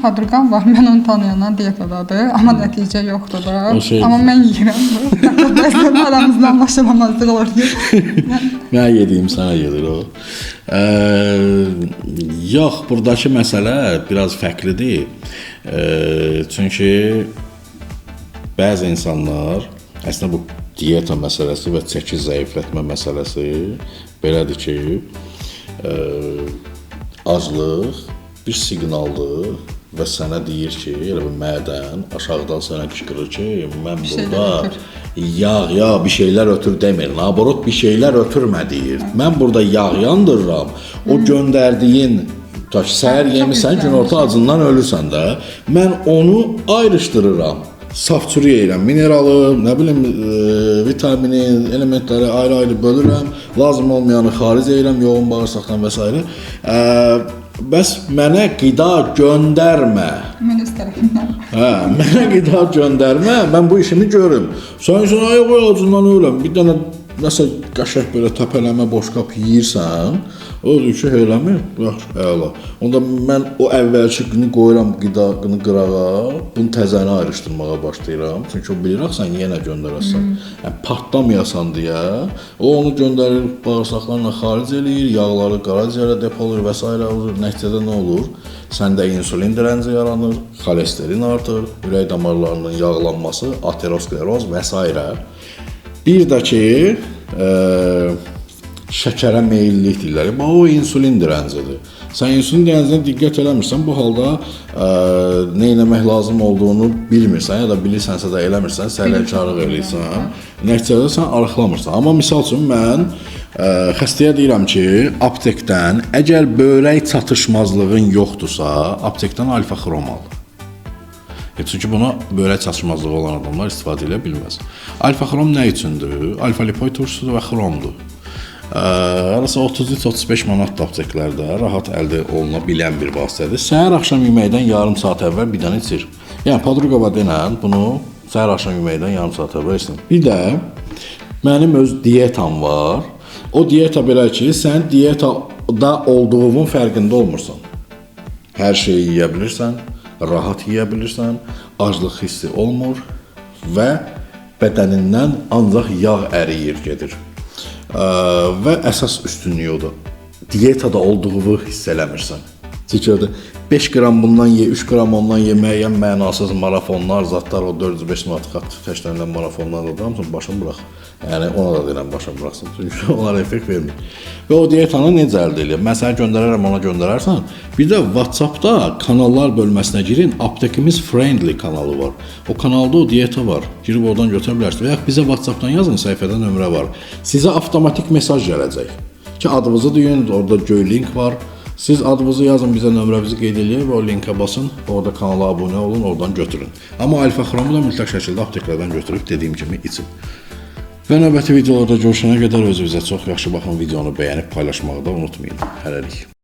Podruqam var, mən onu tanıyandan diyetadadır, amma nəticə yoxdur da. O şey- Amma mən yeyirəm. Bəzən aramızda anlaşılamazlıq olur ki. Mən yediyim sənə gedir o. Yox, buradakı məsələ biraz fərqlidir. Çünki bəzi insanlar əslində bu dieta məsələsi və çəki zəiflətmə məsələsi belədir ki, aclıq bir siqnaldır və sənə deyir ki, elə bir mədən aşağıdan sənə qışqırır ki, mən şeylər burada ötür. Yağ, bir şeylər ötür demir. Naborot bir şeylər ötürmə deyir. Mən burada yağ yandırıram. O göndərdiyin tutaq ki, səhər yemisən, günorta acından ölürsən də. Mən onu ayrışdırıram. Saf çürük eləyirəm. Mineralı, nə bilim, vitamini, elementləri ayrı-ayrı bölürəm. Lazım olmayanı xaric eləyirəm, yoğun bağırsaqdan və s. Bəs mənə qida göndərmə. Mən öz tərəfimdən. Hə, mənə qida göndərmə, mən bu işimi görüm. Sən üçün ay qoy acından ölüm. Bir dənə nəsə qəşəng belə təpələmə boşqab yeyirsən, o deyir ki, eləmi? Yaxşı, əla. Onda mən o əvvəlki günü qoyuram qidanı qırağa, bunu təzəni ayrışdırmağa başlayıram. Çünki o bilir axı sən yenə göndərəsən. Yəni partlamayasan deyə, o onu göndərir, bağırsaqlarla xaric eləyir, yağları qaraciyərə depolayır və s. olur. Nəticədə nə olur? Səndə insulin dirənci yaranır, xolesterin artır, ürək damarlarının yağlanması, ateroskleroz və s. Bir də ki, şəkərə meyillilik deyirlər. Bu o insulin dirəncidir. Sən insulin dirəncinə diqqət eləmirsən, bu halda nə etmək lazım olduğunu bilmirsən ya da bilirsənsə də eləmirsən, səhlənkarlıq eləyirsən. Nəticədə sən arıqlamırsan. Amma misal üçün mən xəstəyə deyirəm ki, aptekdən əgər böyrək çatışmazlığın yoxdursa, aptekdən alfa-xrom al. Çünki buna böyrək çatışmazlığı olan adamlar istifadə edə bilməz. Alfa-xrom nə üçündür? Alfa-lipoid turşusudur və xromdur. Arası 33-35 manat apteklərdə rahat əldə oluna bilən bir vasitədir. Səhər axşam yeməkdən yarım saat əvvəl bir dənə içir. Yəni podruqova denən bunu səhər axşam yeməkdən yarım saat əvvəl içsin. Bir də mənim öz dietam var. O dieta belə ki, sən dietada olduğunun fərqində olmursan. Hər şeyi yeyə bilirsən, rahat yeyə bilirsən, aclıq hissi olmur və bədənindən ancaq yağ əriyir gedir. Və əsas üstünlüyü odur. Dietada olduğunu hiss eləmirsən. Çünki orada 5 qram bundan ye, 3 qram ondan ye, müəyyən mənasız marafonlar, zatlar, o 405 manat təşkil marafonlar da hamısını başını burax. Yəni ona da deyirəm başını buraxsın. Çünki onlar effekt vermir. Və o dietanı necə əldə eləyir? Mən sənə göndərərəm, ona göndərərsən. Bir də WhatsApp-da kanallar bölməsinə girin. Aptekimiz Friendly kanalı var. O kanalda o dieta var. Girib oradan götürə bilərsiniz. Və yaxud bizə WhatsApp-dan yazın, səhifədə nömrə var. Sizə avtomatik mesaj gələcək. Ki adınızı deyin, orada göy link var. Siz adınızı yazın, bizə nömrənizi qeyd eləyək və o linkə basın, orada kanala abunə olun, oradan götürün. Amma alfa-xromu da mütləq şəkildə apteklərdən götürüb dediyim kimi için. Və növbəti videolarda görüşənə qədər özünüzə çox yaxşı baxın, videonu bəyənib paylaşmağı da unutmayın. Hələlik.